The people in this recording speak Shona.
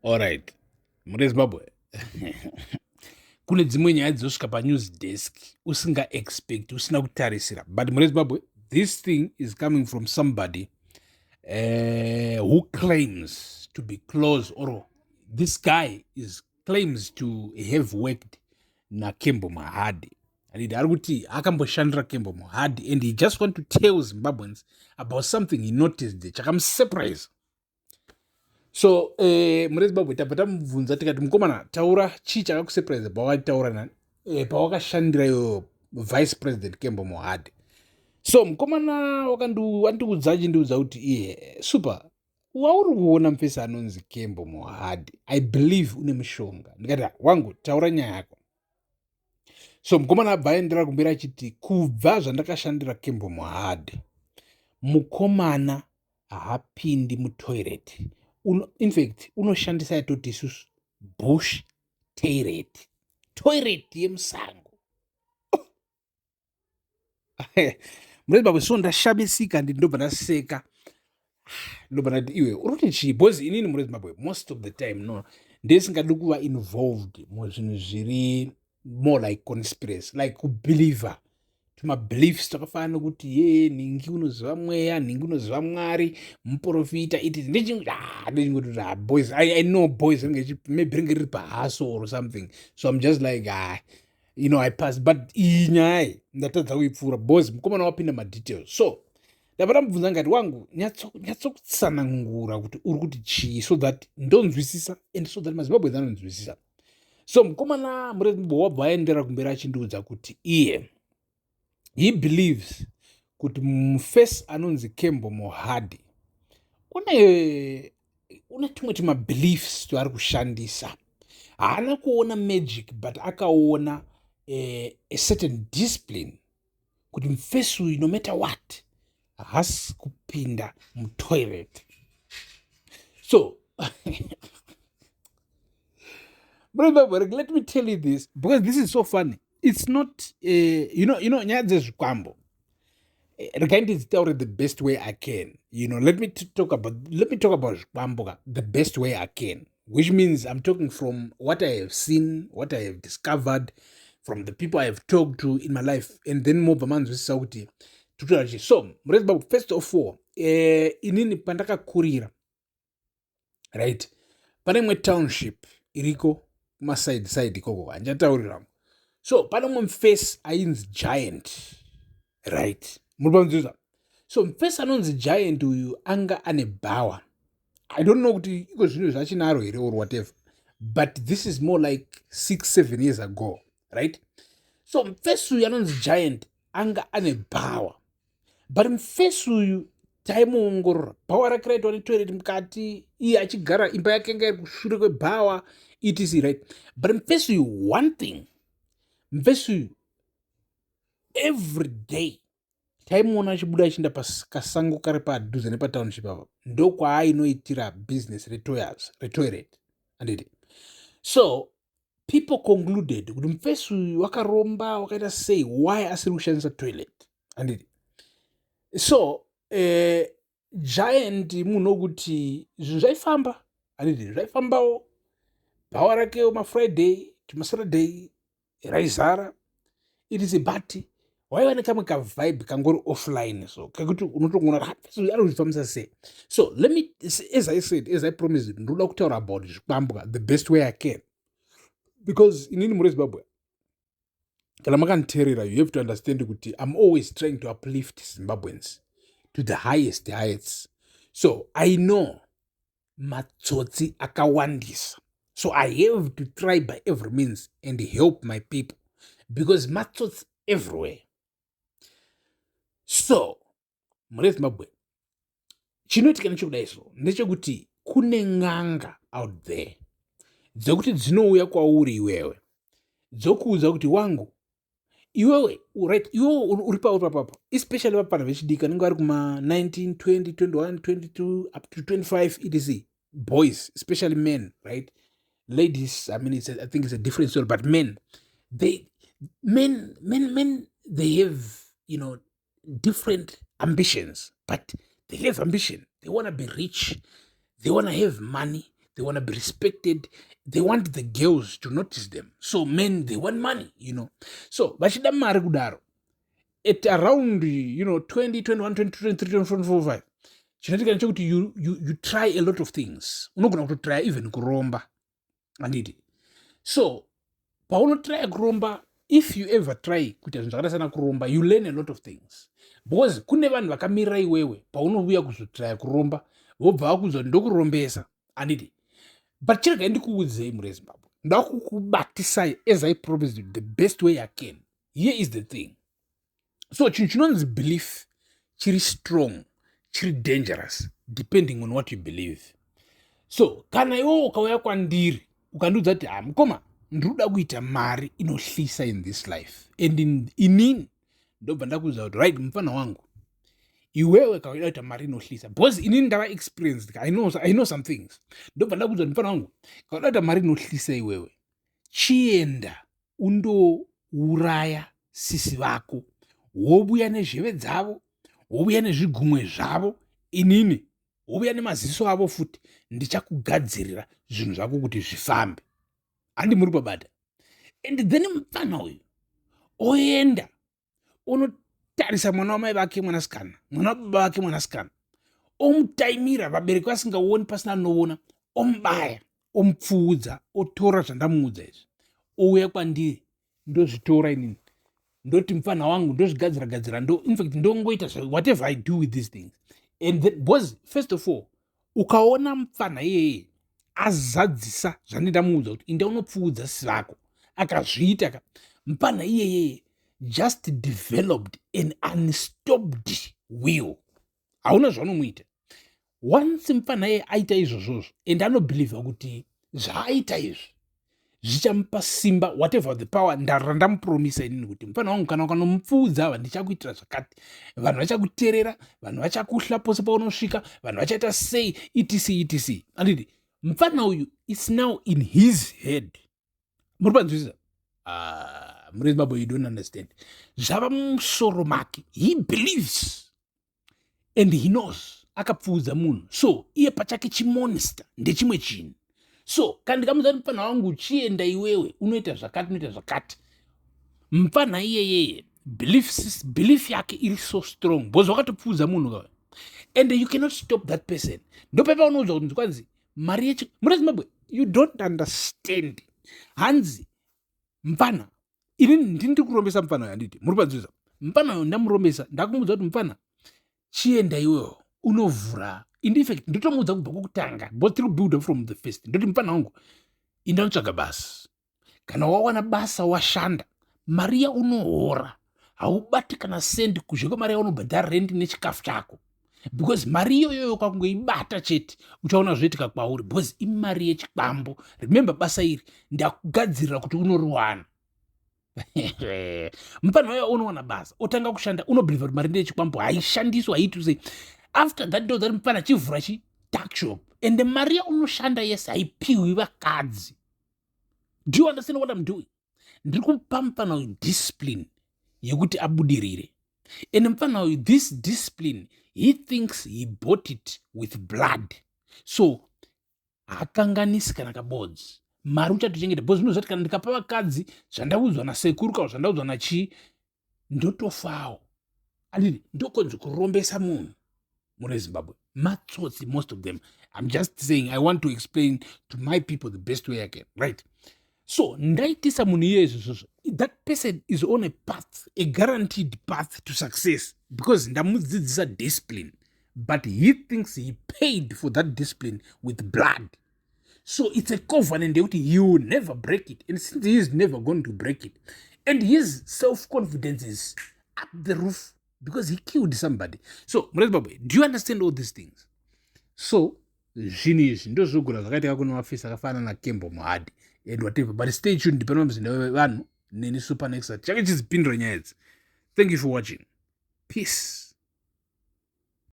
Alright, mune Zimbabwe kune dzimwe nyaya dzinosvika panews desk usinga expect, usina kutarisira. But mune Zimbabwe, this thing is coming from somebody who claims to be close, or this guy is claims to have worked naKembo Mohadi. And ari kuti akamboshandira Kembo Mohadi, and he just want to tell Zimbabweans about something he noticed chakamusurprise. So mune Zimbabwe, tabva tamubvunza tikati, "Mukomana, taura, chii chakakusurprise pawakataura nani, pawakashandira iyoyo Vice President Kembo Mohadi?" So mukomana wandiudza, achindiudza kuti iye, "Super, wauri kuona mufesi anonzi Kembo Mohadi, I believe une mushonga." Ndikati, "Wangu, taura nyaya yako." So mukomana abva aendera kumberi achiti, "Kubva zvandakashandira Kembo Mohadi, mukomana haapindi mutoilet. In fact, unoshandisa yatoti isusu bush toilet, toilet yemusango." Mune Zimbabwe, so ndashamisika, ndobva ndaseka, ndobva ndati, "Iwe uri kuti chii?" Because inini, mune Zimbabwe, most of the time, no, ndesingadi kuva involved muzvinhu zviri more like conspiracy, like kubeliever tumabeliefs twakafanana nekuti ye nhingi unoziva mweya, nhingi unoziva Mwari, muprofita iti. Ndechingoti, "Ah, boys, I know boys ringe maybe ringe riri pahustle or something." So I'm just like, "Ah, I pass." But iyi nyaya iyi ndatadza kuipfuura because mukomana wapinda madetails. So ndabva ndamubvunza ngati, "Wangu, nyatsokutsanangura kuti uri kuti chii, so that ndonzwisisa and so that maZimbabwe anonzwisisa." So mukomana murezimbabwe wabva aendera kumberi achindiudza kuti iye he believes kuti mufesi anonzi Kembo Mohadi une tumwe tumabeliefs twaari kushandisa. Haana kuona magic, but akaona a certain discipline kuti mufesi uyu, no matter what, haasi kupinda mutoilet. So let me tell you this, because this is so funny. It's not nyaya dzezvikwambo, regai ndidzitaure the best way I can. Let me talk about zvikwambo ka the best way I can, which means I'm talking from what I have seen, what I have discovered from the people I have talked to in my life, and then mobva manzwisisa kuti tikutora chii. So murezimbabwe, first of all, inini pandakakurira, right, pane imwe township iriko kumaside side ikoko, handichataurirangu. So pane umwe mufesi ainzi Giant, right? Muri panzwisisa? So mufesi anonzi Giant uyu anga ane bhawa. I don't know kuti iko zvino zvachinaro here or whatever, but this is more like 6, 7 years ago, right? So mufesi uyu anonzi Giant anga ane bhawa, but mufesi uyu taimuongorora, bhawa rake raitwa netoilet mukati, iye achigara, imba yake anga iri kushure kwebhawa, etc, right? But mufesi uyu, one thing, mufesi uyu every day taimuona achibuda achienda pakasango kari padhuze nepatownship apa, ndokwaainoitira business retoilet, anditi? So people concluded kuti mufesi uyu wakaromba, wakaita sei, why asiri kushandisa toilet, anditi? So Giant munhu wokuti zvinhu zvaifamba, handiti? Zvaifambawo bhawa rake mafriday tumasaturday raizara, it is, but waiva nekamwe kavibe kangori offline, so kekuti unotoona kuti ari kuzvifambisa sei. So let me, as I said, as I promised, ndoda kutaura about zvikwambo the best way I can, because inini, muri Zimbabwe, kana makanditeerera, you have to understand kuti I'm always trying to uplift Zimbabweans to the highest heights. So I know matsotsi akawandisa, so I have to try by every means and help my people, because matsotsi everywhere. So mure Zimbabwe, chinoitika nechekudai so ndechekuti kune n'anga out there dzekuti dzinouya kwauri iwewe, dzokuudza kuti, "Wangu iwewe, right, iwewe uri pauri papapo," especially vapana vechidiki vanenge vari kuma 19, 20, 21, 22 up to 25, etc, boys, especially men, right? Ladies, I mean, I think it's a different story, but men, they men men men they have different ambitions, but they have ambition. They want to be rich, they want to have money. They want to be respected. They want the girls to notice them. So men, they want money. So vachida mari kudaro, at around 20, 21, 22, 23, 24, 25, chinoitika ndechekuti you try a lot of things. Unogona kutotry even kuromba, handiti? So paunotrya kuromba, if you ever try kuita zvinhu zvakaita sana kuromba, you learn a lot of things, because kune vanhu vakamirira iwewe paunouya kuzotrya kuromba, vobva vakuudza kuti ndokurombesa, handiti? But chiregai ndikuudzei, muri Zimbabwe, ndakukubatisai as I promised you, the best way I can. Here is the thing. So chinhu chinonzi belief chiri strong, chiri dangerous, depending on what you believe. So kana iwewe ukauya kwandiri ukandiudza kuti, "Ha, mukoma, ndiri kuda kuita mari inohlisa in this life," and inini ndobva ndakuudza kuti, "Right, mufana wangu, iwewe kauida kuita mari inohlisa," because inini ndava experienced, I know some things, ndobva ndakuudza kuti, "Mufana wangu, kauda kuita mari inohlisa iwewe, chienda undouraya sisi vako, wobuya nezheve dzavo, wobuya nezvigumwe zvavo, inini wobuya nemaziso avo futi, ndichakugadzirira zvinhu zvako kuti zvifambe." Handi muri pabata? And then mufana uyu oenda onotarisa mwana wamai vake mwanasikana, mwana wababa vake mwanasikana, omutaimira vabereki vasingaoni, pasina anoona, omubaya, omupfuudza, otora zvandamuudza izvi, ouya kwandiri, ndozvitora inini, ndoti, "Mufana wangu," ndozvigadzira gadzira, ndo infact ndongoita whatever I do with these things. And then, because first of all, ukaona mufana iyeye azadzisa zvandamuudza kuti inda unopfuudza sisi vako, akazviita ka, mufana iyeyeye just developed an unstopped will. Hauna zvaunomuita. Once mufana iye aita izvozvozvo and anobhilivha kuti zvaaita izvi zvichamupa simba, whatever the power randamupromisa inini kuti, "Mufana wangu, kana ukanomupfuudza ava, ndichakuitira zvakati, vanhu vachakuteerera, vanhu vachakuhla pose paunosvika, vanhu vachaita sei," etc etc, anditi? Mufana uyu is now in his head. Muri panzwisisa? Ah, muri Zimbabwe, you don't understand. Zvava mumusoro make. He believes and he knows akapfuudza munhu, so iye pachake chimonster, ndechimwe chinhu. So kana ndikamuudza kuti, "Mufana wangu, chienda iwewe unoita zvakati, unoita zvakati," mufana iyeyeye belief yake iri so strong because wakatopfuudza munhu ka, and you cannot stop that person. Ndopepa unoudzwa kuti kwanzi mari yechi, muri Zimbabwe, you don't understand. Hanzi mufana, ini ndini kurombesa mufana uyo, handiti muri panzwisisa? Mufana uyo ndamurombesa, ndakumuudza kuti, "Mufana, chienda iwewo unovhura." In fact, ndotomuudza kubva kwokutanga, because tiri kubuild from the first. Ndoti, "Mufana wangu, inda unotsvaga basa. Kana wawana basa, washanda, mari yaunohora haubati kana sendi kuzhe kwemari yaunobhadhara rendi nechikafu chako, because mari iyoyoyo kwakungoibata chete, uchaona zvoitika kwauri, because imari yechikwambo. Remember, basa iri ndakugadzirira kuti unoriwana." Mufana uyo unowana basa, otanga kushanda, unobhilivha kuti mari ndeyechikwambo, haishandiswa, haiiti sei. After that, ndo that mufana chivhura chi tuckshop, and mari yaunoshanda yese haipiwi vakadzi. Do you understand what I'm doing? Ndiri kupa mufana uyu discipline yekuti abudirire, and mufana uyu, this discipline, he thinks he bought it with blood, so haakanganisi kana kabodzi. Mari uchatochengeta, because unozvati, "Kana ndikapa vakadzi zvandaudzwa nasekuru kana zvandaudzwa nachii, ndotofawo," anditi? Ndokonzi kurombesa munhu. Mune Zimbabwe, matsotsi, most of them. I'm just saying, I want to explain to my people the best way I can, right? So ndaitisa munhu iye izvozvozvo, that person is on a path, a guaranteed path to success, because ndamudzidzisa discipline, but he thinks he paid for that discipline with blood. So it's a covenant yekuti he will never break it, and since he is never going to break it, and his self-confidence is up the roof because he killed somebody. So murezimbabwe, do you understand all these things? So zvinhu izvi ndozvogura zvakaitika kune mafesi akafanana naKembo Mohadi and whatever. But stay tuned pano muzinda wevanhu neni Super Nexa, tichange tichizipindura nyaya idzi. Thank you for watching. Peace.